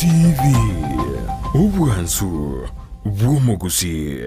TV, obwansu bw'omogusii.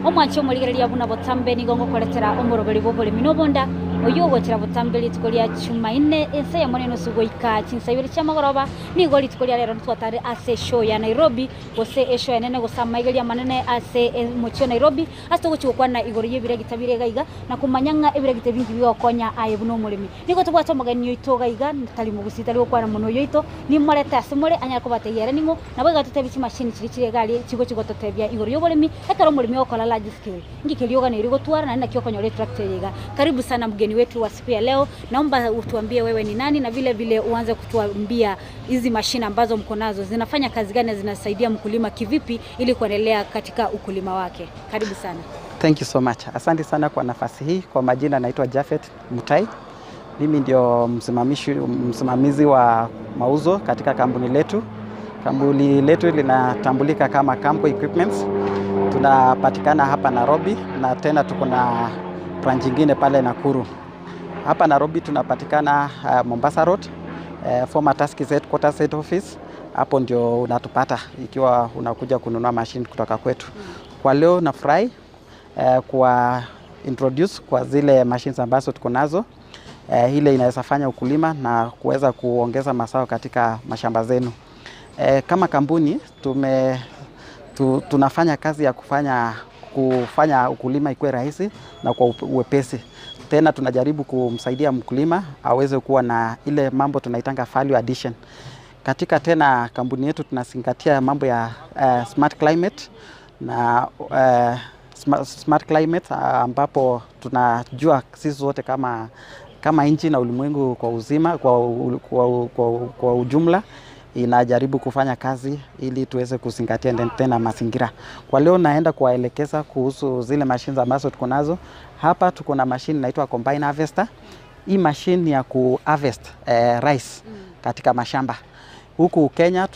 Omwanche omorigereria buna botambe nigo ngokoretera omoroberi bw'oboremi na obonda, oyio ogochera botambe rituko ria Chumaine ense eyemo na enusu goika chinsa ibere chiamagoroba. Nigo rituko ria rero ntwatare ase eshow ya Nairobi gose eshow enene gose amaigerio amanene ase omochie o Nairobi ase togochia gokwana igoro y'ebiregita bire iga iga na komanya ng'a ebiregita ebi inki bigokonya aye buna omoremi. Nigo tobwate omogeni oito iga iga tari mogusii tari gokwana mono oyo oito, nimorete ase more anyare kobatebia ere ning'o, nabo iga totebie chimashini chiria chire iga aria chigochia gototebia igoro y'oboremi ekero omoremi ogokora large scale. Inki keria oganeiri gotwara naende naki okonyora etractor eye iga. Karibu sana mgeni wetu wa siku ya leo, naomba utuambie wewe ni nani na vile vile uanze kutuambia hizi mashine ambazo mko nazo zinafanya kazi gani na zinasaidia mkulima kivipi ili kuendelea katika ukulima wake. Karibu sana. Thank you so much. Asante sana kwa nafasi hii. Kwa majina naitwa Japhet Mutai. Mimi ndio msimamishi, msimamizi wa mauzo katika kampuni letu. Kampuni letu linatambulika kama Kamco Equipments. Tunapatikana hapa Nairobi na tena tuko na branch nyingine pale Nakuru. Hapa Nairobi tunapatikana Mombasa Road, former Tuskys headquarters head office. Hapo ndio unatupata ikiwa unakuja kununua mashine kutoka kwetu. Kwa leo nafurahi kwa introduce kwa zile machines ambazo tuko nazo ile inaweza fanya ukulima na kuweza kuongeza mazao katika mashamba zenu. Kama kampuni tunafanya kazi ya kufanya ukulima ikuwe rahisi na kwa uwepesi. Tena tunajaribu kumsaidia mkulima aweze kuwa na ile mambo tunaitanga value addition. Katika tena kampuni yetu tunazingatia mambo ya smart climate na smart climate ambapo tunajua sisi wote kama nchi na ulimwengu kwa uzima, kwa ujumla inajaribu kufanya kazi ili tuweze kuzingatia tena mazingira. Kwa leo naenda kuwaelekeza kuhusu zile machines ambazo tuko nazo. Hapa tuko na machine inaitwa combine harvester. Hii machine ni ya ku harvest rice katika mashamba. Huku Kenya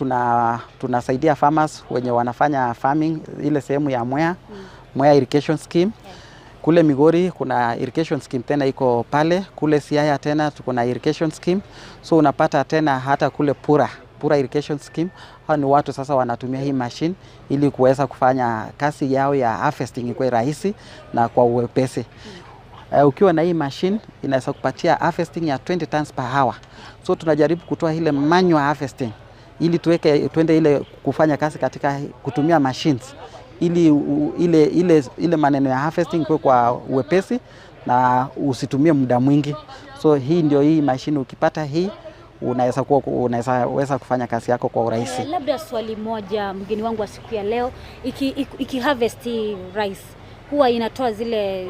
tunasaidia farmers wenye wanafanya farming ile sehemu ya Mwea, Mwea irrigation scheme. Kule Migori kuna irrigation scheme tena iko pale, kule Siaya tena tuko na irrigation scheme. So unapata tena hata kule Pura irrigation scheme. Hao ni watu sasa wanatumia hii machine ili kuweza kufanya kazi yao ya harvesting ikuwe rahisi na kwa uwepesi. Ukiwa na hii machine inaweza kupatia harvesting ya 20 tons per hour. So tunajaribu kutoa ile manual harvesting ili tuende ile kufanya kazi katika kutumia machines ili ile maneno ya harvesting ikuwe kwa uwepesi na usitumie muda mwingi. So hii ndio hii machine, ukipata hii unaweza kuwa, unaweza weza kufanya kazi yako kwa urahisi. Labda swali moja mgeni wangu wa siku ya leo, iki harvest rice huwa inatoa zile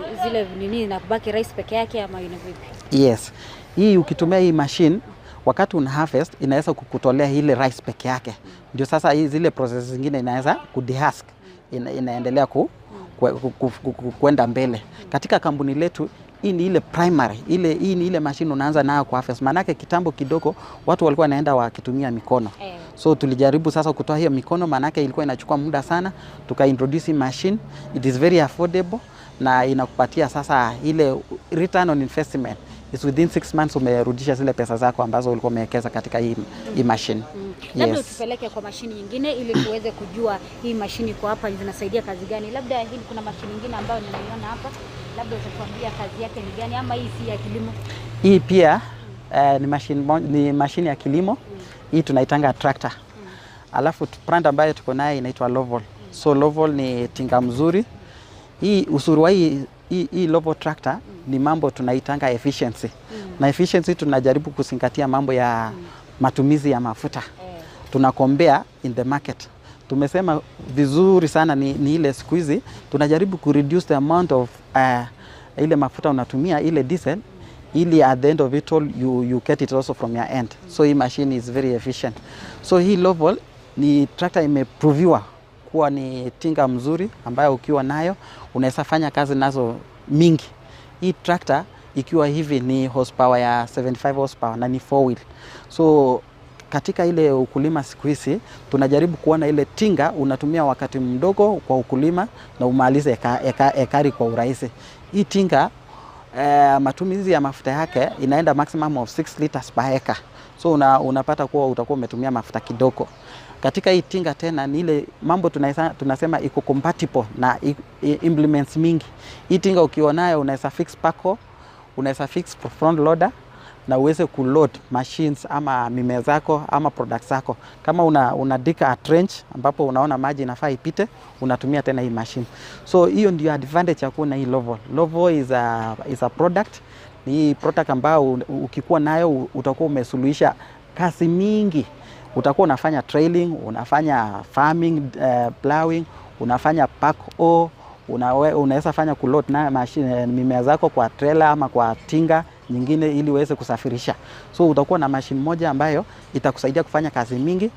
nini na kubaki rice peke yake ama ina vipi? Yes. Hii ukitumia hii machine wakati una harvest inaweza kukutolea ile rice peke yake. Ndio sasa hii zile process zingine inaweza kudehusk, inaendelea kwenda mbele. Katika kampuni letu hii ni ile primary, hii ni ile machine unaanza nayo kwa harvest. Maanake kitambo kidogo watu walikuwa wanaenda wakitumia mikono. So tulijaribu sasa kutoa hiyo mikono, maanake ilikuwa inachukua muda sana. Tuka introduce hii machine, it is very affordable na inakupatia sasa ile return on investment. It's within 6 months umerudisha zile pesa zako ambazo ulikuwa umewekeza katika hii machine. Labda utupeleke kwa mashini nyingine ili tuweze kujua hii mashini iko hapa zinasaidia kazi gani. Labda hii kuna mashini nyingine ambayo nimeiona hapa, labda utatuambia kazi yake ni gani ama hii si ya kilimo? Hii pia ni mashini ya kilimo. Hii tunaitanga tractor. Alafu brand ambayo tuko nayo inaitwa Lovol. So Lovol ni tinga mzuri. Hii uzuri wa hii Lovol tractor ni mambo tunaitanga efficiency. Na efficiency tunajaribu kuzingatia mambo ya matumizi ya mafuta. Tuna compare in the market. Tumesema vizuri sana ni ile siku hizi tunajaribu ku reduce the amount of ile mafuta unatumia, ile diesel, ili at the end of it all you get it also from your end. So hii machine is very efficient. So hii Lovol ni tractor imeproviwa kuwa ni tinga mzuri ambayo ukiwa nayo unaweza fanya kazi nazo mingi. Hii tractor ikiwa hivi ni horsepower ya 75 horsepower na ni 4 wheel. So Katika ile ukulima siku hizi tunajaribu kuona ile tinga unatumia wakati mdogo kwa ukulima na umalize ekari kwa urahisi. Hii tinga matumizi ya mafuta yake inaenda maximum of 6 liters per acre. So unapata kuwa utakuwa umetumia mafuta kidogo. Katika hii tinga tena ni ile mambo tunasema iko compatible na implements mingi. Hii tinga ukiwa nayo unaweza fix pako, unaweza fix front loader na uweze kuload machines ama mimea zako ama products zako. Kama una dig a trench ambapo unaona maji inafaa ipite, unatumia tena hii machine. So hiyo ndio advantage ya kuwa na hii Lovol. Lovol is a product, ni hii product ambayo ukikuwa nayo utakuwa umesuluhisha kazi mingi. Utakuwa unafanya trailing, unafanya farming, plowing, unafanya backhoe, unaweza fanya kuload na machine, mimea zako kwa trailer ama kwa tinga nyingine ili uweze kusafirisha. So utakuwa na machine moja ambayo itakusaidia kufanya kazi mingi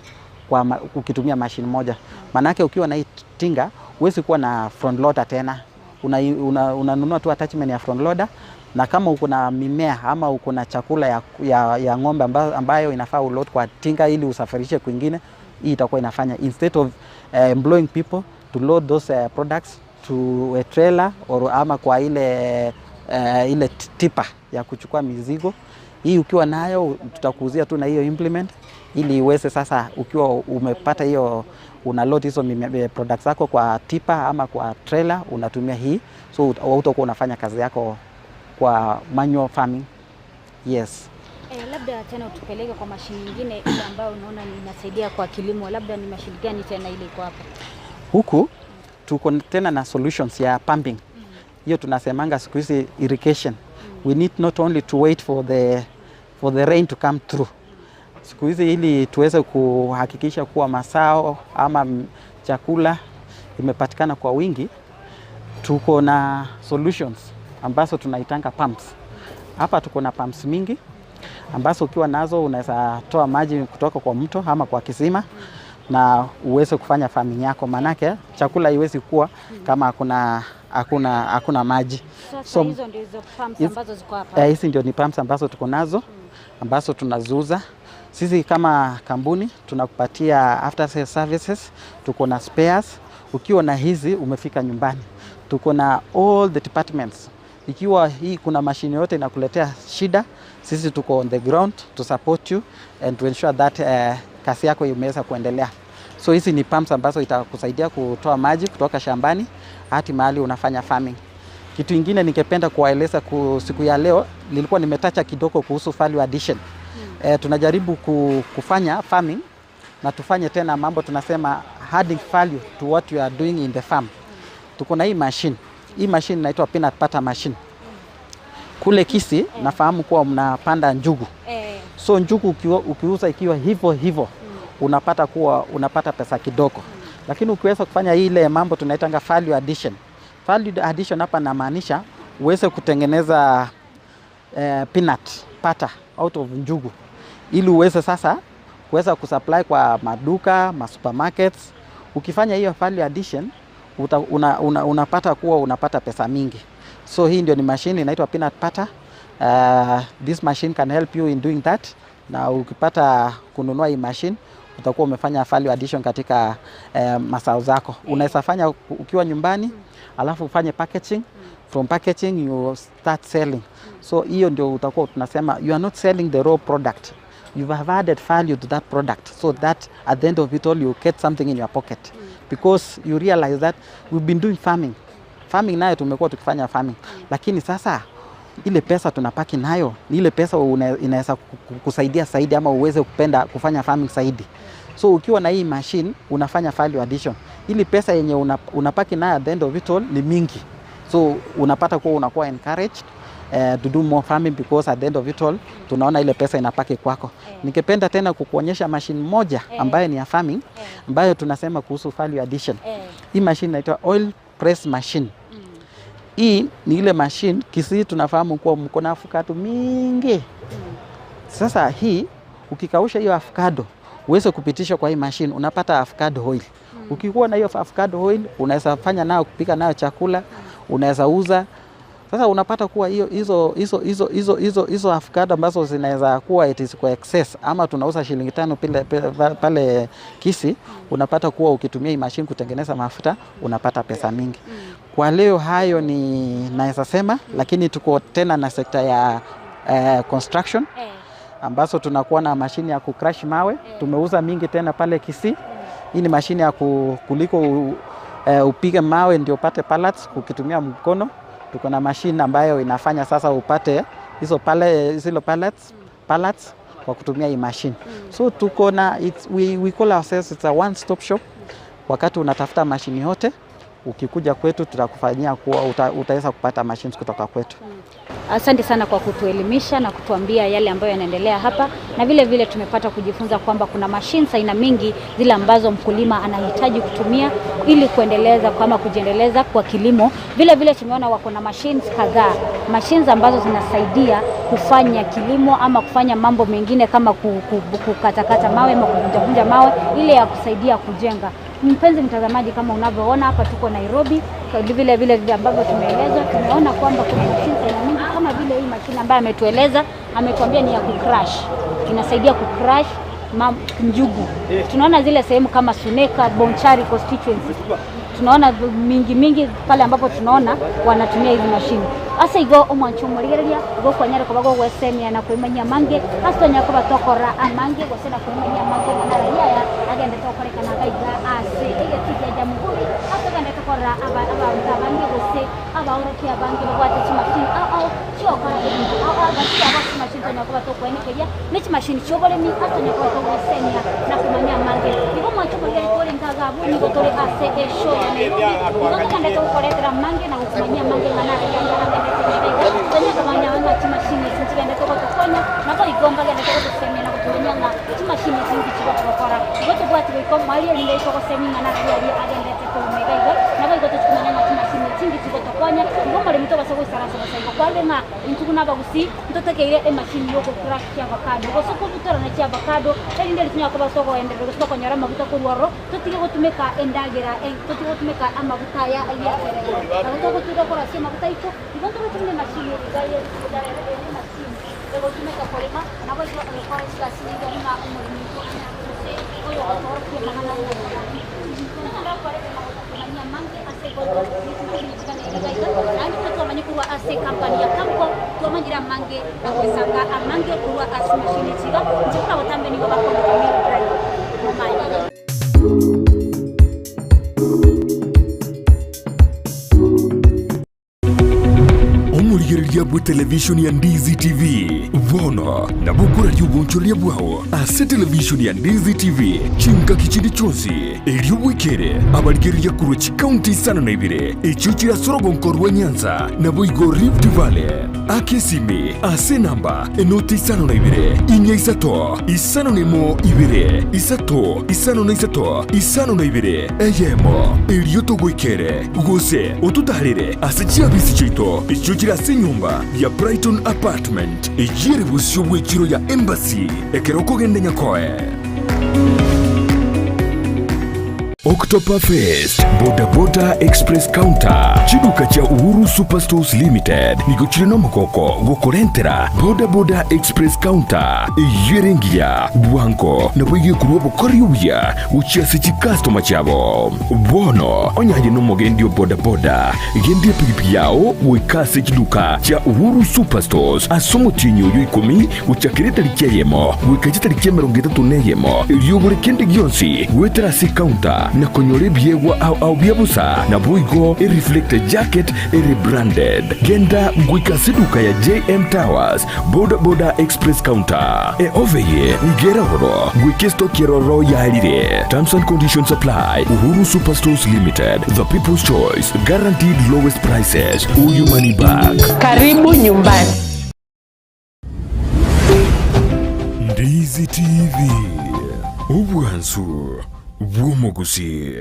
ukitumia machine moja. Manake ukiwa na hii tinga huwezi kuwa na front loader tena. Unanunua tu attachment ya front loader, na kama uko na mimea ama uko na chakula ya ng'ombe ambayo inafaa uload kwa tinga ili usafirishe kwingine, hii itakuwa inafanya instead of employing people to load those products to a trailer or ama kwa ile tipa ya kuchukua mizigo. Hii ukiwa nayo tutakuuzia tu na hiyo implement ili iweze sasa, ukiwa umepata hiyo una load hizo products zako kwa tipa ama kwa trailer, unatumia hii, so utakuwa unafanya kazi yako kwa manual farming. Yes. Labda tena utupeleke kwa mashini nyingine ile ambayo unaona inasaidia kwa kilimo, labda ni mashini gani tena ile iko hapa? Huku tuko tena na solutions ya pumping. Hiyo tunasemanga siku hizi irrigation. We need not only to wait for the rain to come through. Siku hizi ili tuweze kuhakikisha kuwa mazao ama chakula imepatikana kwa wingi, tuko na solutions ambazo tunaitanga pumps. Hapa tuko na pumps mingi ambazo ukiwa nazo unaweza toa maji kutoka kwa mto ama kwa kisima na uweze kufanya farming yako, manake chakula haiwezi kuwa kama hakuna maji. Sasa So, hizo ndio hizo pumps ambazo ziko hapa. Hizi ndio ni pumps ambazo tuko nazo ambazo tunaziuza. Sisi kama kampuni tunakupatia after sales services, tuko na spares. Ukiwa na hizi umefika nyumbani. Tuko na all the departments. Ikiwa hii kuna mashine yote inakuletea shida, sisi tuko on the ground to support you and to ensure that kazi yako imeweza kuendelea. So hizi ni pumps ambazo itakusaidia kutoa maji kutoka shambani hadi mahali unafanya farming. Kitu ingine ningependa kuwaeleza siku ya leo, nilikuwa nimetacha kidogo kuhusu value addition. Tunajaribu kufanya farming na tufanye tena mambo tunasema adding value to what you are doing in the farm. Tuko na hii machine. Hii machine inaitwa peanut butter machine. Kule Kisii nafahamu kuwa mnapanda njugu. So njugu ukiuza ikiwa hivyo hivyo unapata kuwa unapata pesa kidogo, lakini ukiweza kufanya ile mambo tunaitanga value addition. Value addition hapa namaanisha uweze kutengeneza peanut butter out of njugu ili uweze sasa kuweza kusupply kwa maduka, ma supermarkets. Ukifanya hiyo value addition unapata kuwa unapata pesa mingi. So hii ndio ni machine inaitwa peanut butter. This machine can help you in doing that, na ukipata kununua hii machine utakuwa umefanya value addition katika mazao zako. Unaweza fanya ukiwa nyumbani, alafu ufanye packaging. From packaging you start selling. So hiyo ndio utakuwa tunasema you are not selling the raw product. You have added value to that product so that at the end of it all you get something in your pocket because you realize that we've been doing farming. Farming nayo tumekuwa tukifanya farming, lakini sasa ile pesa tunapaki nayo ni ile pesa inaweza kusaidia zaidi ama uweze kupenda kufanya farming zaidi. So ukiwa na hii machine unafanya value addition, ili pesa yenye unapaki nayo at the end of it all ni mingi, so unapata kuwa unakuwa encouraged to do more farming because at the end of it all tunaona ile pesa inapaki kwako. Ningependa tena kukuonyesha machine moja ambayo ni ya farming ambayo tunasema kuhusu value addition. Hii machine inaitwa oil press machine. Hii ni ile machine Kisii tunafahamu kuwa mko na avocado mingi. Sasa hii ukikausha hiyo avocado uweze kupitisha kwa hii machine unapata avocado oil. Ukikuwa na hiyo avocado oil unaweza fanya nayo kupika nayo chakula, unaweza uza. Sasa unapata kuwa hiyo hizo hizo hizo hizo hizo hizo avocado ambazo zinaweza kuwa it is kwa excess ama tunauza shilingi tano pile, pale, pale Kisii, unapata kuwa ukitumia hii machine kutengeneza mafuta unapata pesa mingi. Kwa leo hayo ni naweza sema, lakini tuko tena na sekta ya construction ambazo tunakuwa na mashine ya kucrush mawe. Tumeuza mingi tena pale Kisii. Hii ni mashine ya kuliko upige mawe ndio upate pallets ukitumia mkono. Tuko na mashine ambayo inafanya sasa upate hizo pale zile pallets kwa kutumia hii mashine. So tuko na we call ourselves it's a one stop shop. Wakati unatafuta mashine yote ukikuja kwetu tutakufanyia kuwa utaweza kupata machines kutoka kwetu. Asante sana kwa kutuelimisha na kutuambia yale ambayo yanaendelea hapa, na vile vile tumepata kujifunza kwamba kuna machines aina mingi zile ambazo mkulima anahitaji kutumia ili kuendeleza kama kujiendeleza kwa kilimo. Vile vile tumeona wako na machines kadhaa, machines ambazo zinasaidia kufanya kilimo ama kufanya mambo mengine kama kukatakata mawe ama kuvunjavunja mawe ile ya kusaidia kujenga. Mpenzi mtazamaji, kama unavyoona hapa tuko Nairobi, vile vile vile ambavyo tumeelezwa, tumeona kwamba kuna mashine aina mingi kama vile hii mashine ambayo ametueleza, ametuambia ni ya kucrush, inasaidia kucrush njugu. Tunaona zile sehemu kama Suneka, Bonchari constituency, tunaona mingi mingi pale ambapo tunaona wanatumia hizi mashine. Ase igo omwancho omorigereria igo kwanyare koba gogwesemia na kwimanyia mange ase twanyare koba tokora amange gose na kwimanyia mange ng'a nararia aya agendete gokorekana gaiga ase egeti kia Jamhuri ase ogendete korora abanto abange gose abaorokia abange babwate chimashini ao ao chiokora ebinto ao ao gati yabo chimashini twanyare koba tokwenekeria ne chimashini chia oboremi ase twanyare koba togwesemia na komanya amange. Igo omwancho omorigereria tore nkaga abwo nigo tore ase eshow ya Nairobi igo togendete gokoretera amange na gokomanyia amange ng'a nararia aya agendete gaiga twanyare komanya ng'a chimashini echi nchigendete gotokonya nabo igo mbagendete gotosemia na gotomanya ng'a chimashini echi nchichigotogokora. Igo tobwati goika omwari erinde togosemia ng'a nararia aria agendete korumega igo nabo igo tochikomanya ng'a chimashini echi nchichigotokonya. Igo omoremi tobasa goisaransa bosa igo kwarire ng'a intwe buna abagusii ntotekeire emashini yogocrush chiavocado gose kobutorana chiavocado erinde eri tonyare kobasa ogoenderera gose tokonyora amaguta korwa ororo totige gotumeka endagera totige gotumeka amaguta aya ya ekerero nabo togotura korosia amaguta aito igo ntogotumia emashini iga emashini egotumeka korema nabo igo egokora chigasi nigo buna omoremi gose oyo gotorokia amang'ana amange ase naende buna twamanye korwa ase ekampani ya Kamco twamanyire amange agwesanga amange korwa ase mashini chiga inche buna botambe nigo bakondoka Mildred Momanyi. Omorigereria bwe televishoni ya Ndizi TV bono nabo okoraria obonchoreria bwao ase televishoni ya Ndizi TV chingaki chinde chionsi erio bwekere abarigereria korwa chikaunti isano na ibere echio chire ase orogonko rwa Nyanza naboigo Rift Valley. Aka esimi ase enamba enoti isano na ibere inya isato isano na emo ibere isato isano na isato isano na ibere eyemo erio togoikere gose ototarere ase chiabisi chiaito echio chire ase enyomba ya Brighton Apartment eyio ere bosio bw'echiro ya Embassy ekero okogenda Nyakoe. October Fest, Boda Boda Express Counter, chiduka chia Uhuru Superstores Limited nigo chire nomogoko gokorentera Boda Boda Express Counter eyio ere engiya, bwango nabo egekorwa obokori obuya gochia ase chikastoma chiabo. Bono onye aye nomogendi o boda boda, gendia epigipigi yao goika ase chiduka chia Uhuru Superstores ase omotienyi oyo ikomi Gochakera etariki eyemo goika chitariki emerongo etato na eyemo, erio ogore kende gionsi goetera ase ecounter na konyora ebiegwa ao ao bia bosa, naboigo ereflector jacket ere branded. Genda goika ase eduka ya JM Towers, Boda Boda Express Counter. Eofe eye nigo ere ororo goika estoki eroro yaerire. Terms and conditions apply. Uhuru Superstores Limited, the people's choice, guaranteed lowest prices or your money back. Karibu nyumbani. Ndizi TV, obwansu bw'omogusi.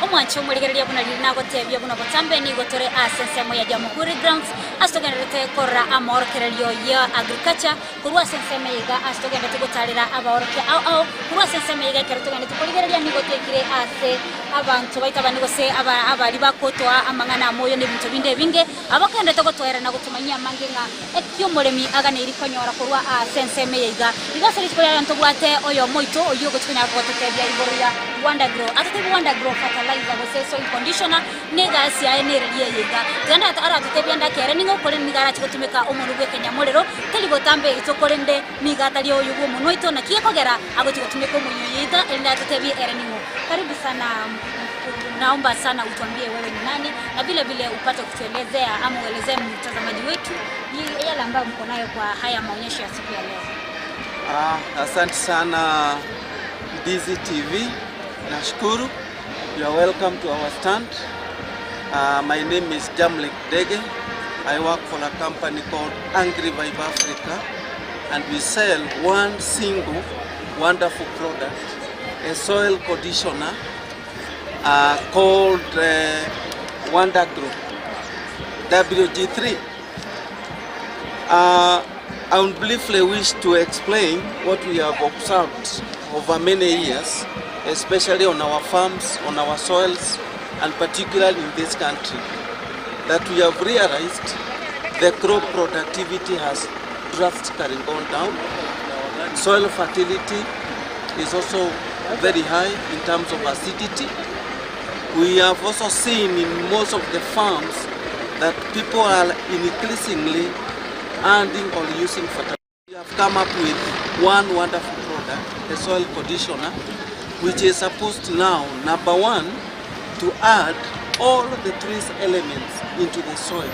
Omwanche omorigereria. Omorigereria buna riria nagotebia buna botambe nigo tore ase ensemo ya Jamhuri Grounds ase togendererete korora amaorokererio ya agriculture korwa ase ensemo eye iga ase togendererete gotarera abaorokia ao ao korwa ase ensemo eye iga ekero togendererete korigereria nigo twaikire ase abanto baito abande gose aba abaria bakotoa amang'ana amoyo na ebinto binde ebinge abakendererete gotoera na gotomanyia amange ng'a Eki omoremi aganeiri konyora korwa aase ensemo eye iga. Igo ase rituko riaye ntobwate oyomo oito oyio ogochia konyara kogototebia igoro ya Wondergrow. Atotebie Wondergrow fertilizer gose soil conditioner na egasi yaye nereri eye iga. Tiga nda aratotebie ande akere ning'o korende nigo arache gotumeka omonwe bw'ekenyamorero, teri botambe oito korende nigo atari oyo bw'omonwe oito naki gekogera agochia gotumeka omoyio oyo iga erinde atotebie ere ning'o. Karibu sana naomba sana utuambie wewe ni nani na vile vile upate kutuelezea ama uelezee mtazamaji wetu ni yale ambayo mko nayo kwa haya maonyesho ya siku ya leo. Ah, asante sana Ndizi TV. Nashukuru. You are welcome to our stand. Uh, my name is Jamlek Dege. I work for a company called Angry Vibe Africa and we sell one single wonderful product, a soil conditioner uh, called uh, Wonder Group WG3. Uh, I would briefly wish to explain what we have observed over many years, especially on our farms, on our soils, and particularly in this country, that we have realized the crop productivity has drastically gone down. Soil fertility is also very high in terms of acidity. We have also seen in most of the farms that people are increasingly adding or using fertilizer. We have come up with one wonderful product, a soil conditioner, which is supposed now, number one, to add all the trace elements into the soil.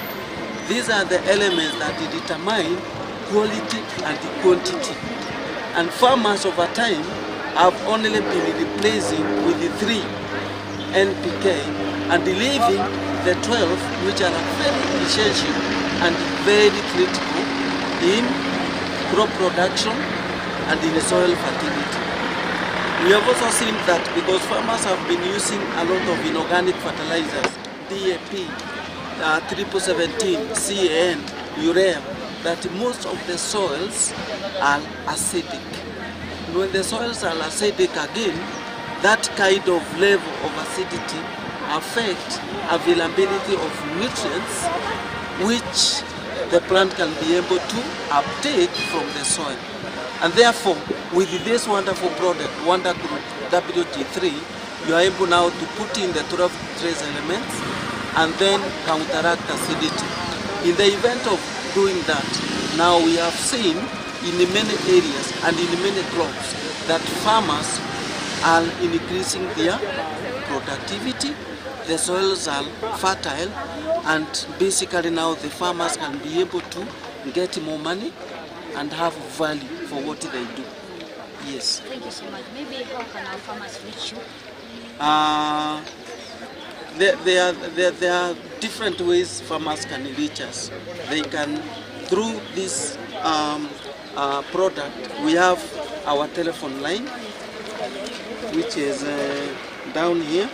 These are the elements that determine quality and quantity. And farmers over time have only been replacing with the 3 NPK and leaving the 12, which are very essential and very critical in crop production and in soil fertility. We have also seen that because farmers have been using a lot of inorganic fertilizers, DAP, 17, CAN, urea, that most of the soils are acidic. When the soils are acidic again, that kind of level of acidity affect availability of nutrients which the plant can be able to uptake from the soil. And therefore, with this wonderful product, Wonder Group WG3, you are able now to put in the 12 trace elements and then counteract acidity. In the event of doing that, now we have seen in many areas and in many crops that farmers are increasing their productivity, the soils are fertile, and basically now the farmers can be able to get more money and have value for what they do. Yes. Thank you so much. Maybe how can our farmers reach you? There, there, are, there, there are different ways farmers can reach us. They can, through this product, we have our telephone line, which is down here,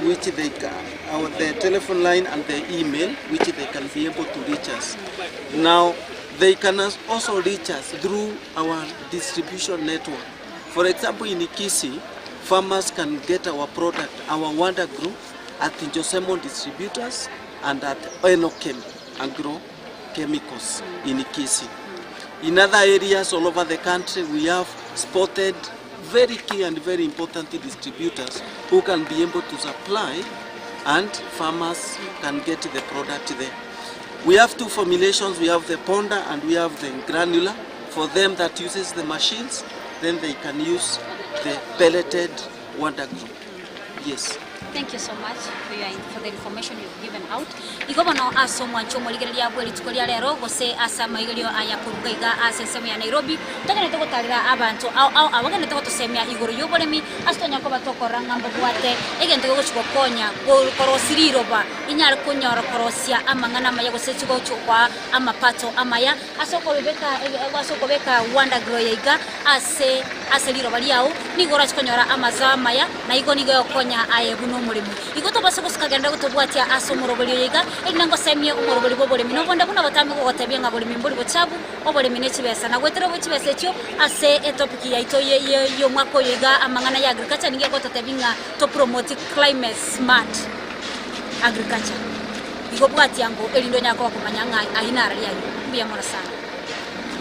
which they can, our, the telephone line and the email, which they can be able to reach us. Now, they can also reach us through our distribution network. For example, in Kisii, farmers can get our product, our Wonder Group, at Josemon Distributors and at Enochem Agro Chemicals in Kisii. In other areas all over the country, we have spotted very key and very important distributors who can be able to supply, and farmers can get the product there. We have two formulations. We have the ponder and we have the granular. For them that uses the machines, then they can use the pelleted Wonder Group. Yes. Thank you so much for, your, for the information you've given out. Igo bono ase omwancho omorigereria bwe rituko ria rero gose ase amaigerio aya koruga iga ase ensemo ya Nairobi togenete gotarera abanto ao ao abagenete gotosemia igoro y'oboremi ase tonya koba tokorora ng'a mbobwate egento gegochi gokonya korosia riroba inyare konyora korosia amang'ana amaya gose chigochi gokoa amapato amaya ase okobeka ase okobeka Wonder Grow eye iga ase ase riroba riao nigo orachi konyora amazao amaya na igo nigo egokonya aye buna. buna omoremi. Igo tobase gosuka genda gotobwatia ase omoroberi oyo iga, erinde ngosemie omoroberi bw'oboremi nobonda buna botambe gogotebia ng'a boremi mbori bochabu, oboremi ne chibesa. Na goetera obo chibesa echio ase etopic yaito y'omwaka oyo iga amang'ana ya agriculture nigo egototebia ng'a to promote climate smart agriculture. Igo bwatia ango erinde onyare koba komanya ng'a ayio narari ayio. Mbuya mono sana.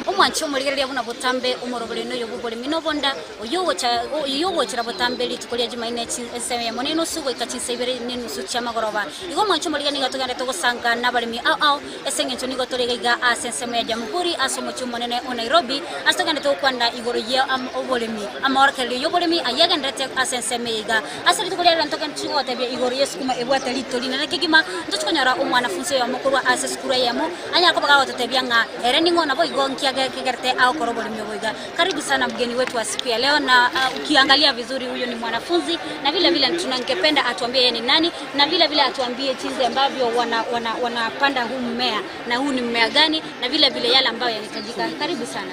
Omwanchi omorigereria buna botambe omoroberi noyo bw'oboremi nobonda. Oyio ogocha, oyio ogochera botambe rituko ria Jumaine chi, ensa eyemo na enusu goika chinsa ibere na enusu chi'amagoroba. Igo omwancho omorigia nigo togenderete gosanga nabaremi ao ao, ase engencho nigo tore iga iga ase ensemo ya Jamhuri ase omochie omonene o Nairobi, ase togenderete gokwana igoro ye am oboremi, amaorokererio y'oboremi ayio agenderete ase ensemo eye iga. Ase rituko ria rero ntogenderete gotebia igoro y'esukuma ebwate rito rinene kegima, ntochi konyora omwanafunsi oyomo korwa ase esukuru eyemo, anyare koba gagototebia ng'a ere ning'o naboigo nki age kegerete agokora oboremi obo iga. Karibu sana mgeni wetu wa siku ya leo, na ukiangalia vizuri huyu ni mwanafunzi na vile vile tunangependa atuambie yeye ni nani na vile vile atuambie jinsi ambavyo wanapanda wana, wanapanda huu mmea na huu ni mmea gani na vile vile yale ambayo yanahitajika. Karibu sana.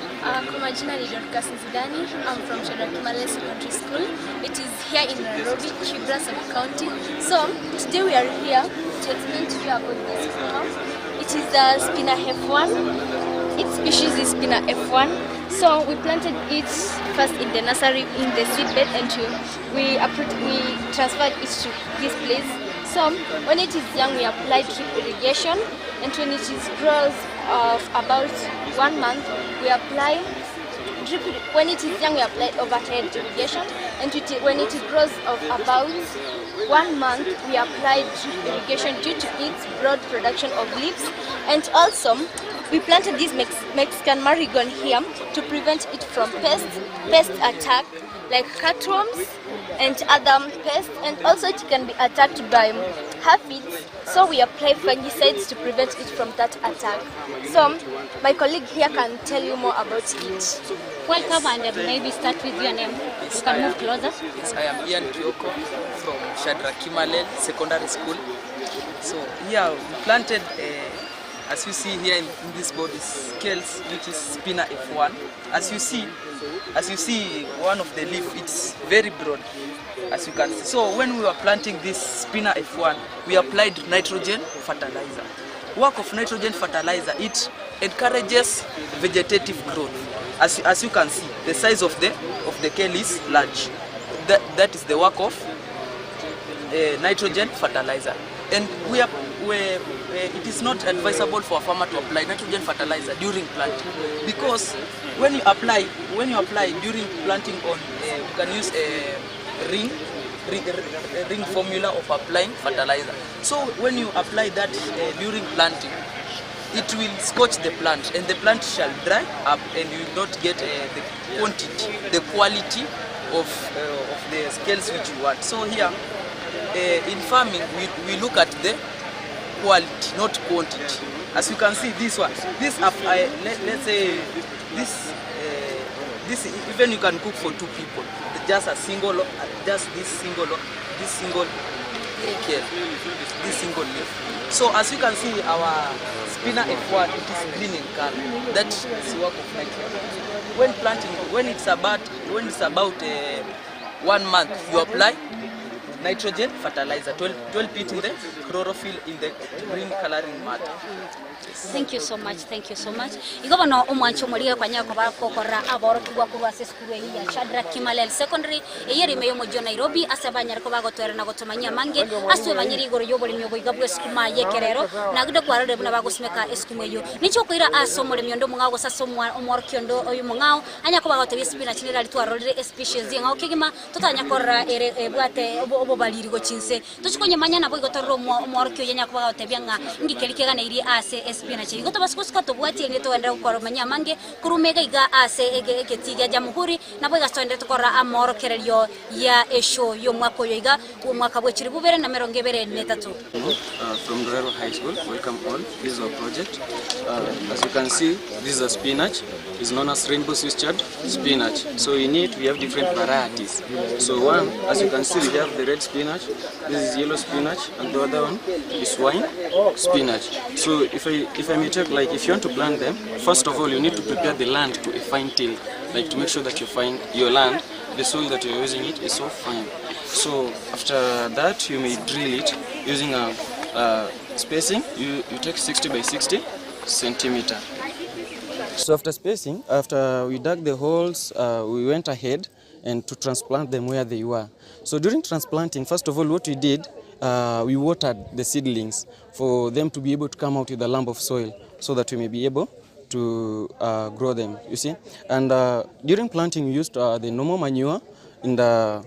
Kwa majina ni Dorcas Nzidani. I'm from Shadrack Kimale Secondary School. It is here in Nairobi, Kibra Sub-County. So today we are here to explain to you about this sukuma. It is the Spina F1. Its species is Spina F1. So we planted it first in the nursery in the seedbed and we, we, we transferred it to this place. So when it is young, we apply drip irrigation, and when it is grows of about 1 month, we apply drip. When it is young, we apply overhead irrigation, and it, when it grows of about 1 month, we apply drip irrigation due to its broad production of leaves. And also, we planted this Mexican marigold here to prevent it from pest attack like cutworms and other pests, and also it can be attacked by aphids, so we apply fungicides to prevent it from that attack. So my colleague here can tell you more about it. Welcome, and maybe start with your name. You can move closer. Yes, I am Ian Kioko from Shadrack Kimalel Secondary School. So here we planted, as you see here in this board, is kales, which is Spina F1. As you see, one of the leaf, it's very broad, as you can see. So when we were planting this Spina F1, we applied nitrogen fertilizer. Work of nitrogen fertilizer, it encourages vegetative growth. As you can see, the size of the kale is large. That is the work of nitrogen fertilizer. And it is not advisable for a farmer to apply nitrogen fertilizer during planting, because when you apply during planting on you can use a ring formula of applying fertilizer. So when you apply that during planting, it will scorch the plant, and the plant shall dry up, and you will not get the quantity, the quality of the scales which you want. So here, in farming, we look at the quality, not quantity. As you can see, this one, this, let, let's say this even you can cook for two people. Just a single, just this single, this single kale, this single leaf. So as you can see, our Spina F1, it is green in color. That is work of nitrogen. When planting, when it's about, when it's about 1 month, you apply nitrogen fertilizer, 12 pit in the chlorophyll in the green coloring matter. Thank you so much, thank you so much. Igo bono omwancho omoriga kwanya koba kokora aborokigwa korwa ase esukuru eye ya Shadrack Kimalel Secondary eye ere ime y'omoji o Nairobi, ase abanyare koba gotwera na gotomanyia amange ase obanyiri igoro y'oboremi oboiga bwa esukuma y'ekerero, na gide kwarorire buna bagosimeka esukuma eyio. Ninche okoira ase omoremi onde omong'ao gose ase omworokia onde oyo omong'ao, anya koba gotebia espinach nere aria twarorire especies eng'ao kegima, totanya korora ere ebwate obobariri gochinse. Tochikonyemanya nabo igo torore omworokia oyio anya koba gotebia ng'a ngikeri keganeirie ase espinach. Igo tobase gosuka tobwatie erinde togenderere gokora omanyia amange korwa iga iga ase egetii gia Jamhuri, nabo iga togenderere tokora amorokererio ya eshow y'omwaka oyo iga bw'omwaka bwa chilifu bibere na mirongo ebere na etato. From Rurero High School, welcome all. This is our project. As you can see, this is a spinach. It's known as rainbow Swiss chard spinach. So in it we have different varieties. So one, as you can see, we have the red spinach. This is yellow spinach, and the other one is wine spinach. So if I may talk, if you want to plant them, first of all you need to prepare the land to a fine till, to make sure that you find your land the soil that you're using it is so fine. So after that you may drill it using a spacing. You take 60 by 60 centimeter. So after spacing, after we dug the holes, we went ahead and to transplant them where they were. So during transplanting, first of all, what we did, we watered the seedlings for them to be able to come out with a lump of soil so that we may be able to grow them, you see. And during planting, we used the normal manure and the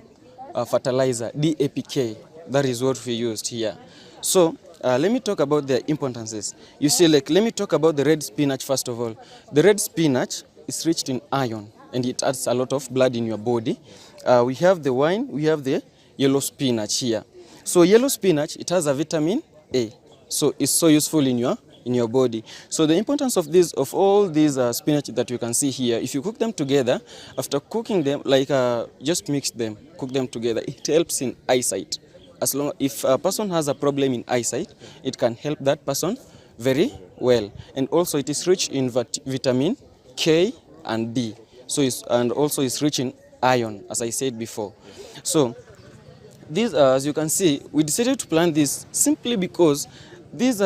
fertilizer, DAPK. That is what we used here. So let me talk about the importances. You see, like, let me talk about the red spinach first of all. The red spinach is rich in iron and it adds a lot of blood in your body. We have the wine, we have the yellow spinach here. So yellow spinach, it has a vitamin A. So it's so useful in your body. So the importance of this, of all these spinach that you can see here, if you cook them together, after cooking them, like just mix them, cook them together, it helps in eyesight. As long if a person has a problem in eyesight, it can help that person very well. And also it is rich in vitamin K and D. So it's, and also it's rich in iron, as I said before. So this, as you can see, we decided to plant this simply because this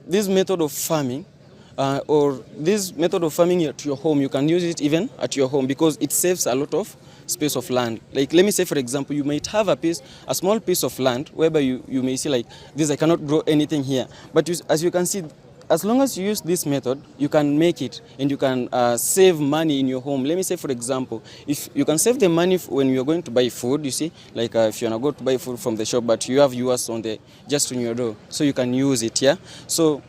this method of farming, or this method of farming at your home, you can use it even at your home because it saves a lot of space of land. Like, let me say, for example, you might have a small piece of land whereby you may see like this, I cannot grow anything here. But as you can see, as long as you use this method, you can make it and you can save money in your home. Let me say, for example, if you can save the money when you're going to buy food, you see, like if you're not going to buy food from the shop, but you have yours on the, just on your door, so you can use it, yeah? So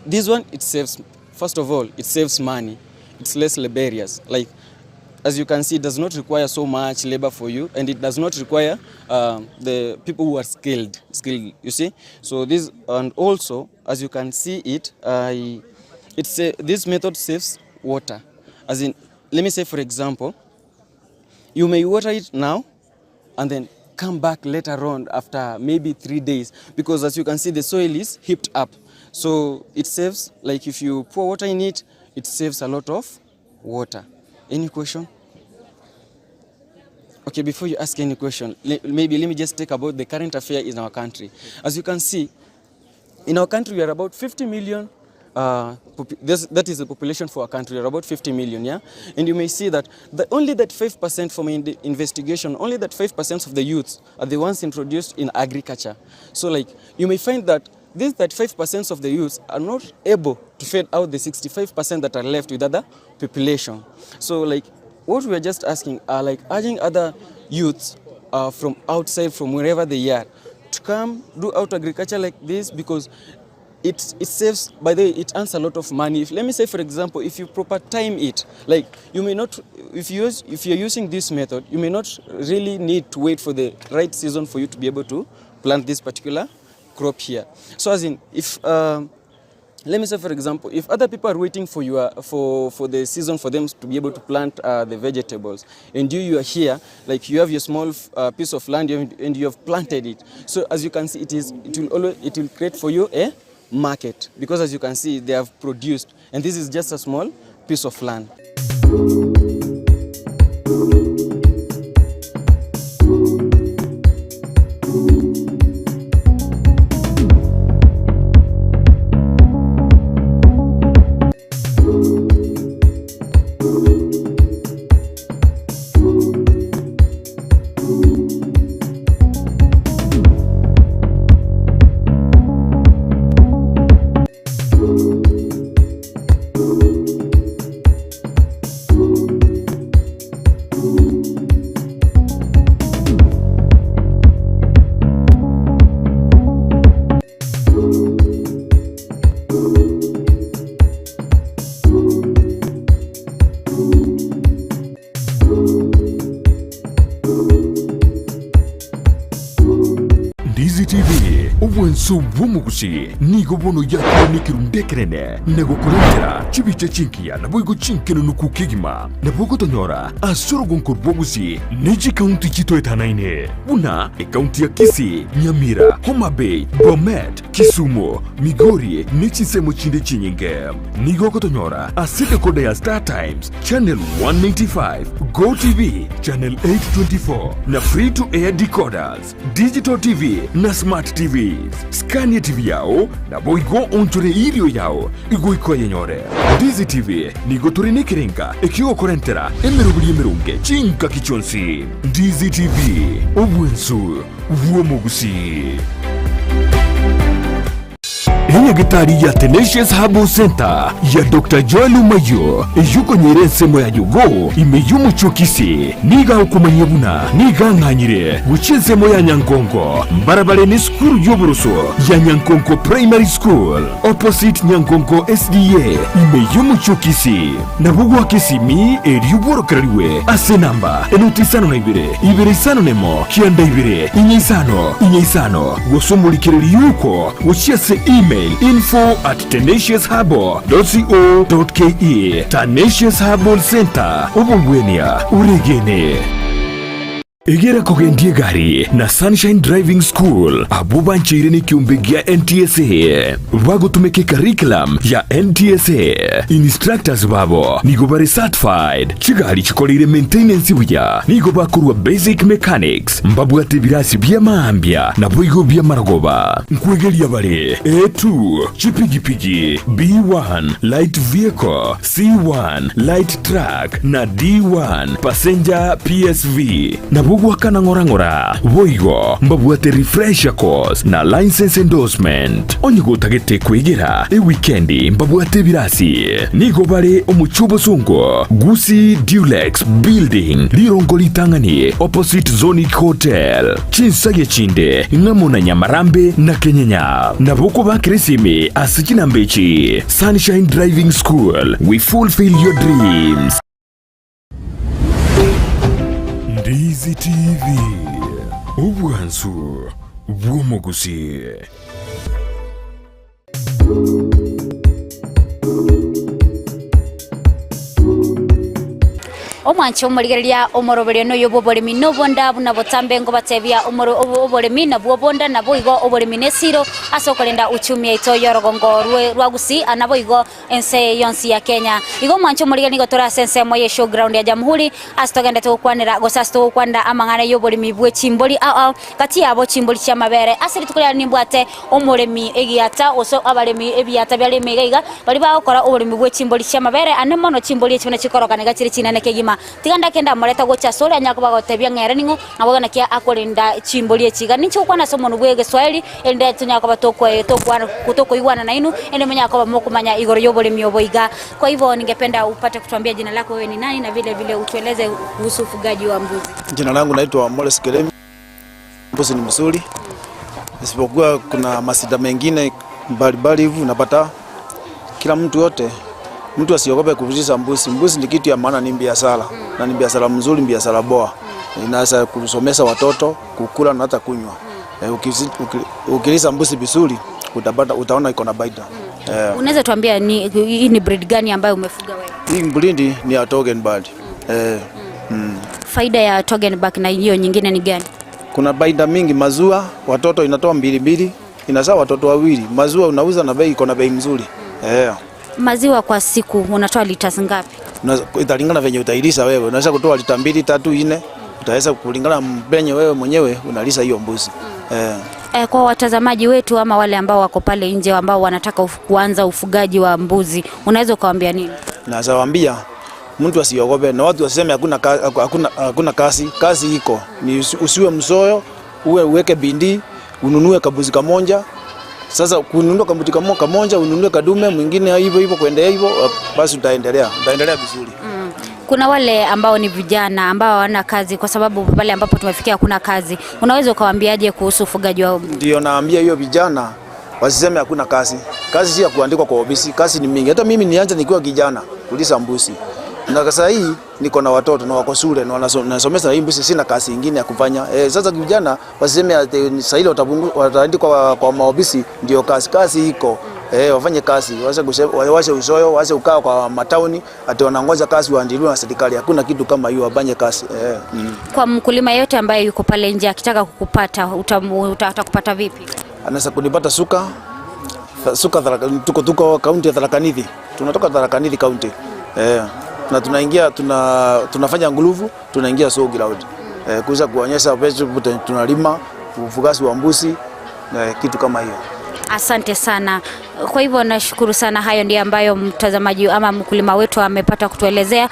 this one, it saves, first of all, it saves money. It's less laborious. Like, as you can see, it does not require so much labor for you, and it does not require the people who are skilled, you see. So this, and also, as you can see it, this method saves water. As in, let me say, for example, you may water it now, and then come back later on after maybe 3 days, because as you can see, the soil is heaped up. So it saves, like if you pour water in it, it saves a lot of water. Any question? Okay, before you ask any question, maybe let me just talk about the current affair in our country. As you can see, in our country we are about 50 million, that is the population for our country, we are about 50 million, yeah? And you may see that only that 5% from the investigation, only that 5% of the youths are the ones introduced in agriculture. So like, you may find that this 35% of the youths are not able to fed out the 65% that are left with other population. So like, what we are just asking are like urging other youths from outside, from wherever they are, to come do out agriculture like this, because it saves, by the way, it earns a lot of money. If, let me say, for example, if you proper time it, like you may not, if you use, if you're using this method, you may not really need to wait for the right season for you to be able to plant this particular crop here. So as in, if let me say, for example, if other people are waiting for your, for the season for them to be able to plant the vegetables, and you are here, like you have your small piece of land and you have planted it. So as you can see, it will create for you a market, because as you can see, they have produced, and this is just a small piece of land. Obwanso bw'omogusii nigo bono yakire nekerundu ekenene na gokorentera chibicha chingiya naboigo chinkenenuku kegima. Nabo ogotonyora ase orogonko rwa Gusii ne chikaunti chitoetanaine buna ekaunti ya Kisii, Nyamira, Homa Bay, Bomet, Kisumu, Migori ne chinsemo chinde chinyinge. Nigo ogotonyora ase decoder ya Star Times, Channel 195, Go TV, Channel 824 na Free to Air decoders, Digital TV na Smart TVs. Skania TV yao naboigo onchore erio yao igoika oyenyore. Ndizi TV nigo tore nekerenga ekiogokorentera emeroberi emeronge chingaki chionsi. Ndizi TV, obwensu bw'omogusii. Enyagitari ya Tenacious Herbal Centre ya Doctor Joel Omayio eyio okonyora ensemo ya Jogoo ime y'omochie o Kisii nigo agokomanyia buna nigo ang'anyire gochia ensemo ya Nyankonko mbarabare nesukuru y'oboroso ya Nyankonko Primary School opposite Nyankonko SDA ime y'omochie o Kisii. Nabo goaka esimi erio bworokererigwe ase enamba enoti isano na ibere, ibere isano nemo, kianda ibere, inye isano, inye isano, gose omorikererie oko gochia ase email info at tenaciousherbal.co.ke. Tenacious Herbal Centre, obogwenia oregene. Egera kogendia egari na Sunshine Driving School abwo bancheire nekiombe gia NTSA bagotumeka ecurriculum ya NTSA. Instructors babo nigo bare certified, chigari chikoreire maintenance buya, nigo bakorwa basic mechanics, mbabwate ebirasi bia maambia naboigo bi'amarogoba. Nkwegeria bare A2, chipigipigi, B1, light vehicle, C1, light truck, na D1, passenger PSV. Nabwo goakana ng'ora ng'ora. Boigo mbabwate refresher course na license endorsement. Onye gotagete kwegera ewikendi mbabwate ebirasi. Nigo bare omochie obosongo, Gusii Dulux Building, rirongo ritang'ani opposite Zonic Hotel. Chinsagia chinde ng'amo na Nyamarambe na Kenyenya. Nabo okobakera esimi ase chinamba echi, Sunshine Driving School, we fulfill your dreams. Ndizi TV, obwansu bw'omogusii. Omwanche omorigereria omoroberio noyo bw'oboremi nobonda buna botambe ngobatebia omoro oboremi nabwo obonda naboigo oboremi nesiro ase okorenda uchumi yaito y'orogongo rwe rwa Gusii naboigo ense eye yonsi ya Kenya. Igo omwanche omorigereria nigo tore ase ensemo ye showground ya Jamhuri ase togendete gokwanera gose ase togokwanera amang'ana y'oboremi bwe chimbori ao ao gati yabo chimbori chi'amabere. Ase rituko riane nimbwate Omoremi egiata, gose abaremi ebiata biareme iga iga, baria bagokora oboremi bwe chimbori chi'amabere ane mono, chimbori echi buna chikorokana iga chire chinene kegima. Tiga ndake ndamoreta gocha asore anyare koba agotebia ng'a ere ning'o, nabo iga naki akorenda chimbori echi iga. Ninche gokwana ase omonwa bw'egeswahili, erinde tonyare koba tokwe tokwana tokoigwana nainwe, erinde monyare koba mokomanya igoro y'oboremi obo iga. Kwa hivyo ningependa upate kutuambia jina lako wewe ni nani na vile vile utueleze kuhusu ufugaji wa mbuzi. Jina langu naitwa Morris Keremi. Mbuzi ni mzuri, isipokuwa kuna masida mengine mbalimbali hivi unapata kila mtu yote, mtu asiogope kulisha mbuzi. Mbuzi ni kitu ya maana, ni biashara na ni biashara mzuri, biashara boa, inaweza kusomesha watoto, kukula na hata kunywa. Eh, ukilisha mbuzi vizuri utapata, utaona iko na faida. Eh, Unaweza tuambia ni hii ni breed gani ambayo umefuga wewe? Hii breed ni ya Toggenburg. Eh, Faida ya Toggenburg na hiyo nyingine ni gani? Kuna faida mingi. Mazua watoto inatoa mbili mbili, inazaa watoto wawili. Mazua unauza na bei iko na bei mzuri. Eh. Maziwa kwa siku unatoa liters ngapi? Italingana venye utailisha wewe. Unaweza kutoa lita mbili, tatu, nne. Utaweza kulingana venye wewe mwenyewe unalisha hiyo mbuzi. Eh. Eh, kwa watazamaji wetu ama wale ambao wako pale nje ambao wanataka kuanza ufugaji wa mbuzi, unaweza ukawaambia nini? Naweza waambia mtu asiogope na watu wasiseme hakuna, hakuna, hakuna kazi. Kazi iko. Ni usiwe msoyo, uwe uweke bidii, ununue kabuzi kamonja. Sasa kununua kabuzi kamonja, ununue kadume mwingine hivyo hivyo kuendelea hivyo, basi utaendelea, utaendelea vizuri. Kuna wale ambao ni vijana ambao hawana kazi kwa sababu pale ambapo tumefikia hakuna kazi. Unaweza ukawaambiaje kuhusu ufugaji wa Ndio naambia hiyo vijana wasiseme hakuna kazi. Kazi si ya kuandikwa kwa ofisi, kazi ni mingi. Hata mimi nianza nikiwa kijana kulisa mbuzi. Na saa hii niko na watoto na wako shule na nasomesha na hii mbuzi, sina kazi ingine ya kufanya. Sasa vijana wasiseme ati saa ile wataandikwa kwa maofisi ndio kazi. Kazi iko. Wafanye kazi, waache uzoyo, waache kukaa kwa matauni ati wanangoja kazi waandiliwe na serikali. Hakuna kitu kama hiyo, wafanye kazi. Kwa mkulima yeyote ambaye yuko pale nje akitaka kukupata, atakupata vipi? Anaweza kunipata Suka. Suka Tharaka, tuko kaunti ya Tharaka Nithi. Tunatoka Tharaka Nithi kaunti. Na tunaingia, tunafanya nguruvu, tunaingia show ground. Kuweza kuonyesha vegetable tunalima, ufugaji wa mbuzi, kitu kama hiyo. Asante sana. Kwa hivyo nashukuru sana, hayo ndiyo ambayo mtazamaji ama mkulima wetu amepata kutuelezea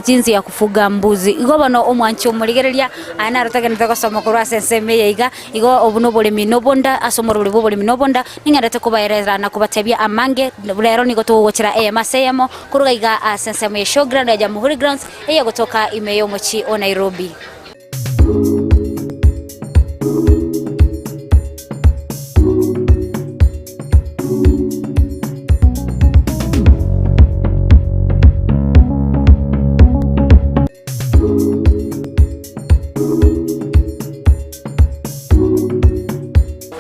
jinsi ya kufuga mbuzi. Igo bono omwanchi omorigereria aya narotagenete gosoma korwa ase ensemo eye iga, igo obu na oboremi na obonda ase omorobori bwa oboremi na obonda ning'endete kobaerera na kobatebia amange rero nigo togogochera eyemo ase eyemo koruga iga ase ensemo ya Showground ya Jamhuri Grounds eye gotoka ime ya omochi o Nairobi.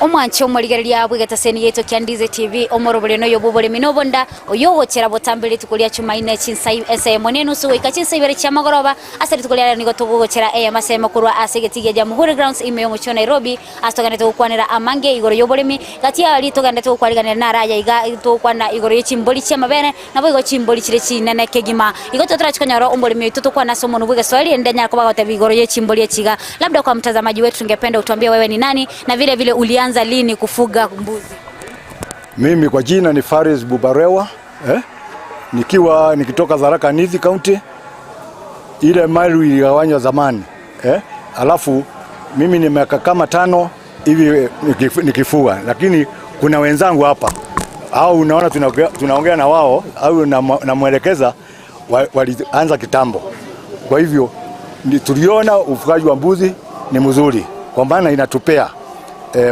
Omwanche omorigereria bw'egetaseni giaito kia Ndizi TV, omoroberio noyo bw'oboremi na obonda, oyio ogochera botambe rituko ria Chumaine chinsa ensa eyemo na enusu goika chinsa ibere chi'amagoroba. Ase rituko ria rero nigo togogochera eyemo ase eyemo korwa ase egetii gia Jamhuri Grounds ime y'omochie o Nairobi, ase togenderete gokwanera amange igoro y'oboremi. Gati y'aria togenderete gokwariganera naro aya iga togokwana igoro ye chimbori chi'amabere, Naboigo chimbori chire chinene kegima. Igo totorachi konyora omoremi oito tokwane ase omonwa bw'egeswahili erinde anyare koba agotebia igoro ye chimbori echi iga. Labda kwa mtazamaji wetu tungependa utuambie wewe ni nani na vile vile ulianza lini kufuga mbuzi? Mimi kwa jina ni Faris Bubarewa, nikiwa nikitoka Tharaka Nithi County, ile mali iligawanywa zamani, alafu mimi ni miaka kama 5 hivi nikifuga, lakini kuna wenzangu hapa au unaona tunaongea na wao au namwelekeza walianza kitambo. Kwa hivyo tuliona ufugaji wa mbuzi ni mzuri kwa maana inatupea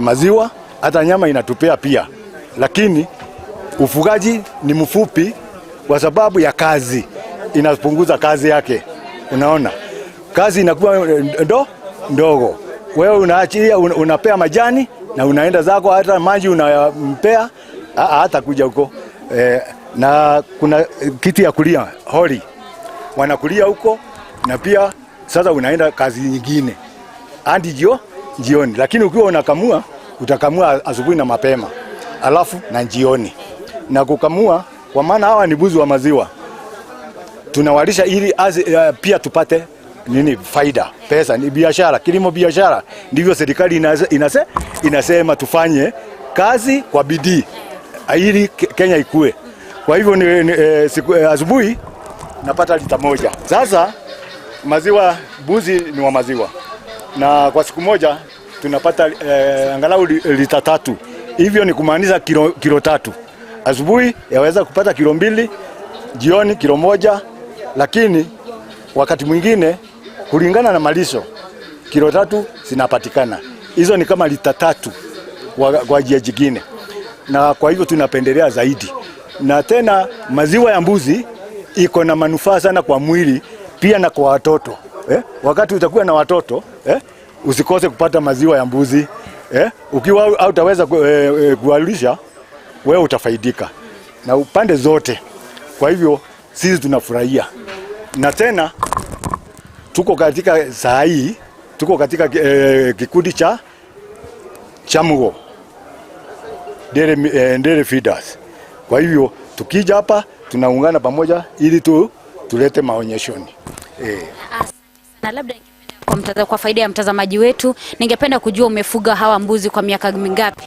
maziwa, hata nyama inatupea pia. Lakini ufugaji ni mfupi kwa sababu ya kazi, inapunguza kazi yake. Unaona? Kazi inakuwa ndogo. Wewe unaachilia, unapea majani na unaenda zako, hata maji unampea hata kuja huko. Na kuna kitu ya kulia, hori. Wanakulia huko na pia sasa unaenda kazi nyingine. Hadi jioni. Lakini ukiwa unakamua, utakamua asubuhi na mapema. Alafu na jioni. Na kukamua, kwa maana hawa ni mbuzi wa maziwa. Tunawalisha ili pia tupate nini faida, pesa ni biashara, kilimo biashara. Ndivyo serikali inasema tufanye kazi kwa bidii ili Kenya ikue. Kwa hivyo siku asubuhi napata lita 1. Sasa maziwa, mbuzi ni wa maziwa. Na kwa siku moja tunapata angalau lita 3. Hivyo ni kumaanisha kilo 3. Asubuhi yaweza kupata kilo 2, jioni kilo 1, lakini wakati mwingine kulingana na malisho kilo 3 zinapatikana. Hizo ni kama lita 3 kwa njia nyingine. Na kwa hivyo tunapendelea zaidi. Na tena maziwa ya mbuzi iko na manufaa sana kwa mwili pia na kwa watoto. Wakati utakuwa na watoto, usikose kupata maziwa ya mbuzi. Ukiwa hautaweza kuwalisha, wewe utafaidika na upande zote. Kwa hivyo sisi tunafurahia. Na tena tuko katika saa hii, tuko katika kikundi cha Chamgo Dairy Feeders. Kwa hivyo tukija hapa tunaungana pamoja ili tulete maonyeshoni. Asante sana. Labda ningependa kwa faida ya mtazamaji wetu, ningependa kujua umefuga hawa mbuzi kwa miaka mingapi?